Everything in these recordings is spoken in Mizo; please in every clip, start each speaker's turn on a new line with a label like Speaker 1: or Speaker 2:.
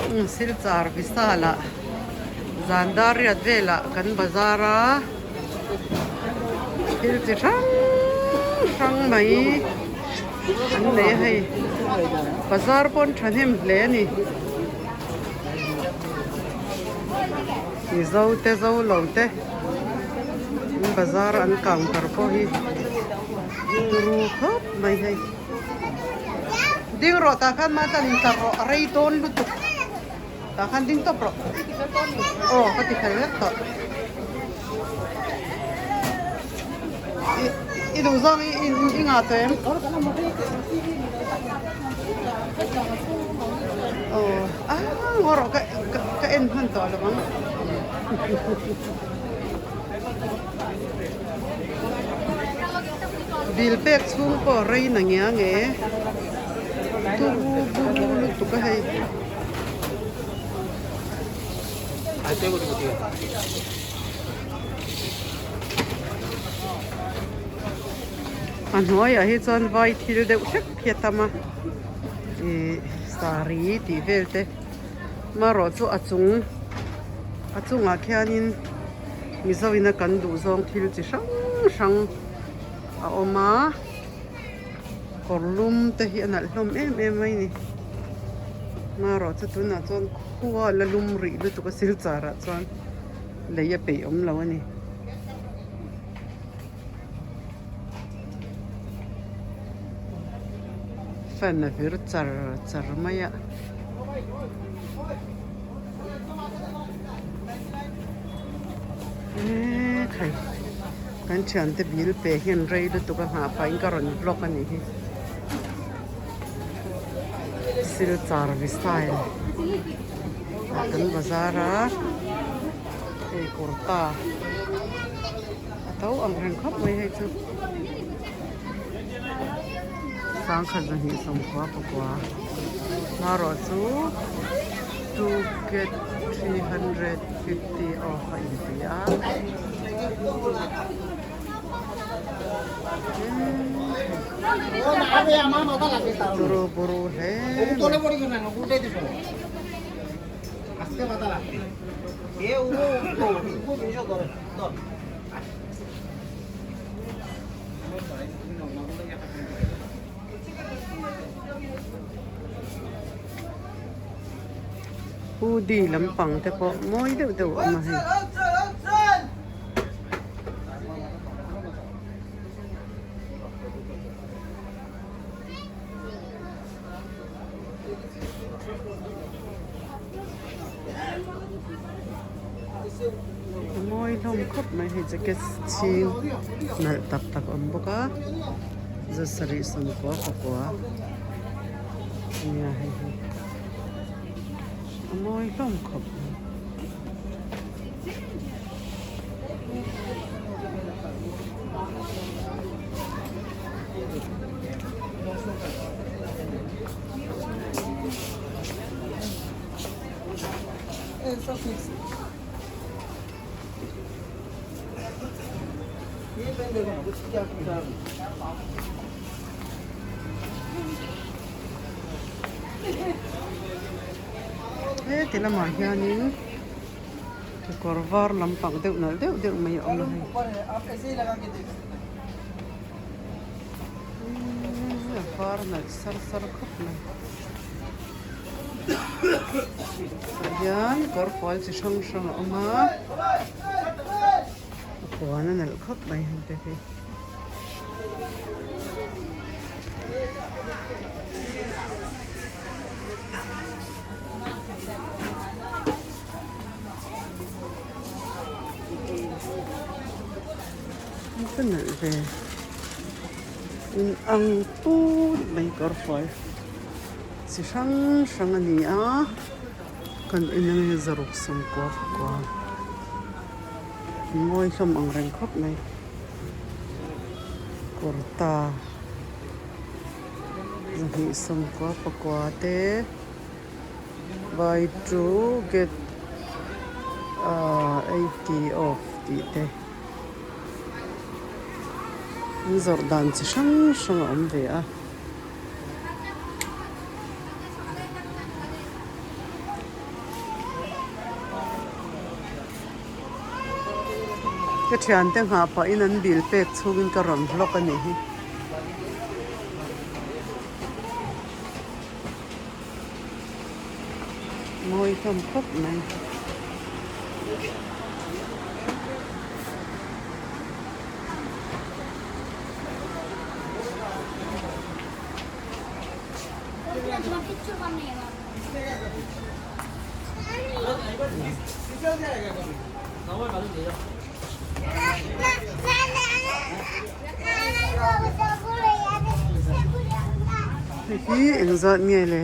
Speaker 1: Silchar Vishal ah zan dar riat velah kan bazar a thil chi hrang hrang mai an nei a hei bazar pawn thahnem hle a ni Mizo te zo lo te an bazar an counter pawh hi turu khawp mai hei. Ding rawh tah khan mah chuan intlar rawh a rei dawn lutuk tah khan ding tawp rawh aw ka ti fel vek tawh i duh zawng i i ngah tawh em aw a ngaw rawh ka ka en hman tawh lo ang. Dil pek chhung pawh rei na ngia nge turu buru lutuk a hei. A hnuaiah hi chuan vai thil deuh hlek hi a tam a ih saree tih vel te marawh chu a chung a chungah khianin. Mizo ina kan duh zawng thil chi hrang hrang a awm a kawr lum te hi a nalh hlawm em em mai ni marawh chu tunah chuan khua la lum rih lutuk a silchar ah chuan lei a peih awm lo a ni. Fan a vir char char mai a. Eee khai kan thiante bil pe hian rei lutuk a nghah pahin ka rawn vlog a nih hi Silchar Vistyle ah kan bazar a hei kurta a to ang reng khawp mai hei chu sangkhat zahnih sawmkua pakua marawh chu. Two get 350 off a inti a. Turu buru hle Hoodie lampang te pawh mawi deuh deuh a awm a hei. A mawi hlawm khawp mai hei jacket chhing nalh tak tak a awm bawk a zasarih sawmkua pakua nia hei hi a mawi hlawm khawp mai. Heti lamah hianin kekawr var lampang deuh nalh deuh deuh mai a awm a hei. A var nalh sar sar khawp mai. Tah hian kawr fual chi hrang hrang a awm a a puan a nalh khawp mai heng te hi. Ka nalh ve in ang put mai kawr fual. Chi hrang hrang a ni a, kan en ang hi zaruk sawmkua pakua mawi hlawm ang reng khawp mai kurta zahnih sawmkua pakua te buy two get ahh eighty off tih te an zawrh dan chi hrang hrang a awm ve a. Ka thiante nghah pahin an bill pek chhungin ka rawn vlog a nih hi. Mawi hlawm khawp mai. Hei hi engzat nge le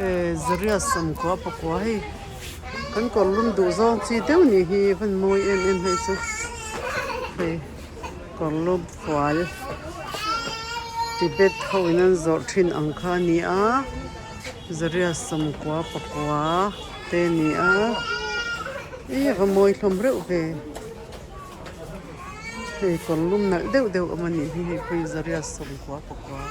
Speaker 1: eh zaria sawmkua pakua hei kan kawr lum duh zawng chi deuh nih hi van mawi em em hei chu hei kawr lum fual Tibet ho in an zawrh thin ang kha a ni a zaria sawmkua pakua te a ni a ih a va mawi hlawm reuh ve hei kawr lum nalh deuh deuh awm a nih hi hei pawh hi zaria sawmkua pakua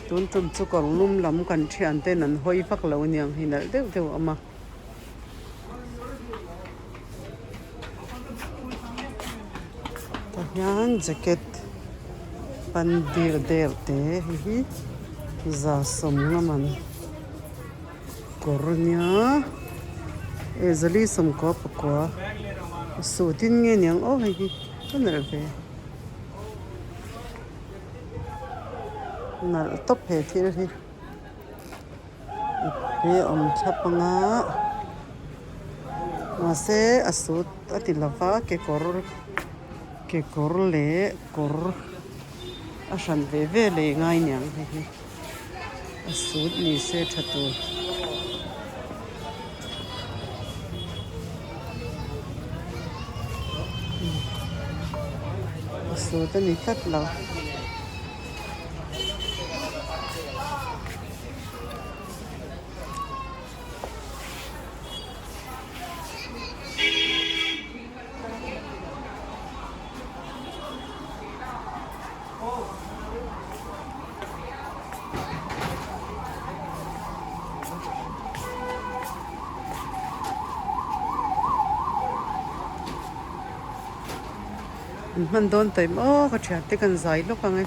Speaker 1: tun tum chu kawr lum lam kan thian ten an hawi vak lo aniang hei nalh deuh deuh a awm a. Tah hian jacket pan dir der te hei hi za sawmnga man kawr ania eh zali sawmkua pakua a suit in nge niang aw hei hi ka nalh ve nalh tawp he thil hi. He awm thlap anga mahse a sut a ti lova kekawr kekawr leh kawr a hran ve ve leh ngai niang hei hi a sut ni se tha tur. A sut a ni tlat lo. An hman dawn taih maw ka thian te kan zai lawk ang e.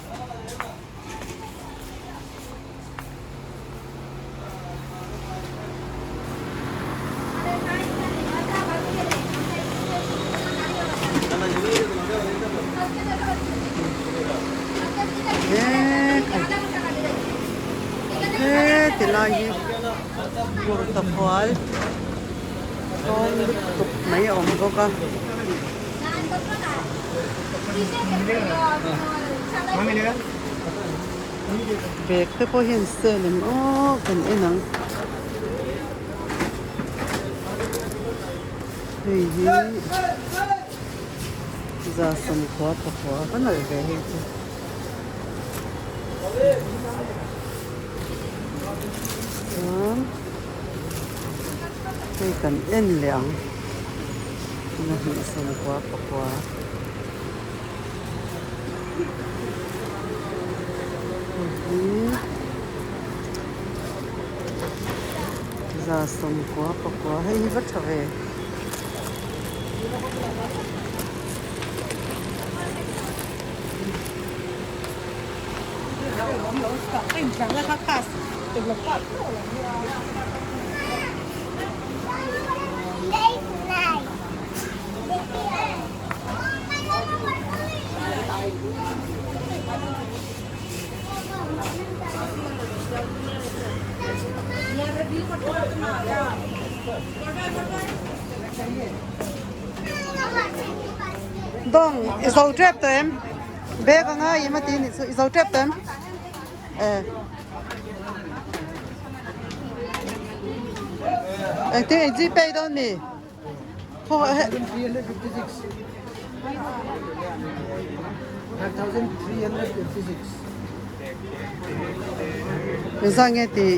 Speaker 1: He ti lai hi kurta fual tlawm lutuk mai a awm bawk a. Bag te pawh hian sale em aw kan en ang hei hi za sawmkhua pakua ka nalh ve hei chu chuan hei kan en leh ang. Pahnih sawmkua pakua hei hi za sawmkua pakua hei hi va tha ve. Dawng i zo tep tawh em? Bag anga i ma ti nih chu i zo tep tawh em? Engtin i gpay dawn mi? Engzah nge tih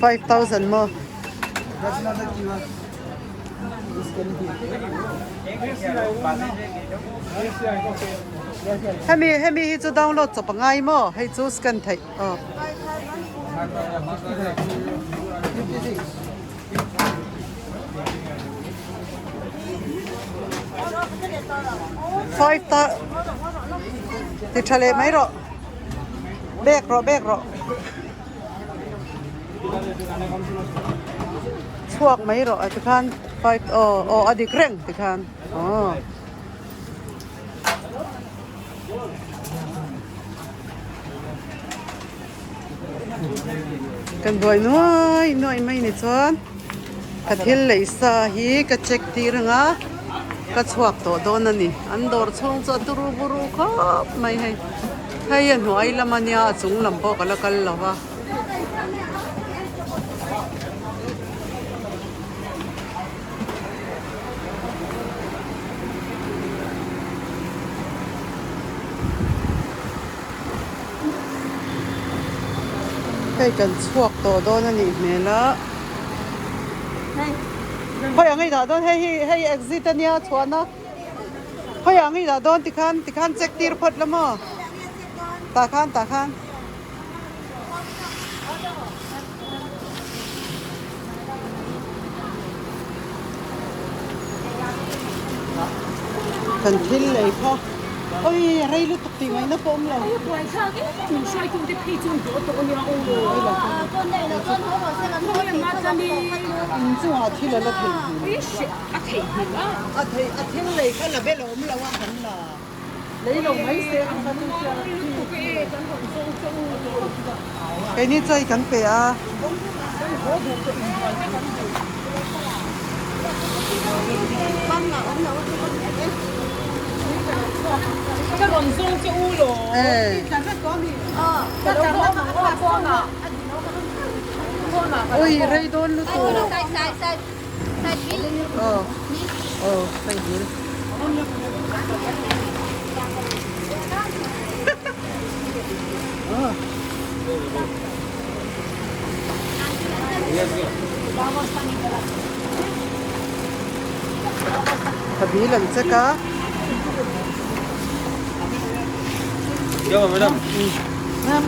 Speaker 1: 5000 maw? Hemi hemi hi chu download chawp a ngai maw? Hei chu scan theih aw. Five ta ti tha leh mai rawh bag rawh bag rawh chhuak mai rawh tikhan five aw aw a dik reng tikhan aw. Kan buai nuai nuai mai ni chuan ka thil lei sa hi ka check tir ang a ka chhuak tawh dawn a ni an dawr chhung chu a turu buru khawp mai hei hei a hnuai lam a nia a chung lam pawh ka la kal lo va. Hei kan chhuak tawh dawn a nih hmel a khawi ang i dah dawn hei hi hei exit a nia chhuahna khawi ang i dah dawn tikhan tikhan check tir phawt la maw tah khan tah khan. Kan thil lei kha oi rei lutuk tih ngaihna pawh awm lo. Inchungah thil a la theihnghilh a thil lei kha la bel a awm lo a kan la. Lei lo mai se ang kha chu hriat Keini chaw hi kan pe a. Ui rei dawn lutuk. Aw aw sai bil. Ka bil an check a.
Speaker 2: Madam.
Speaker 1: Ma'am.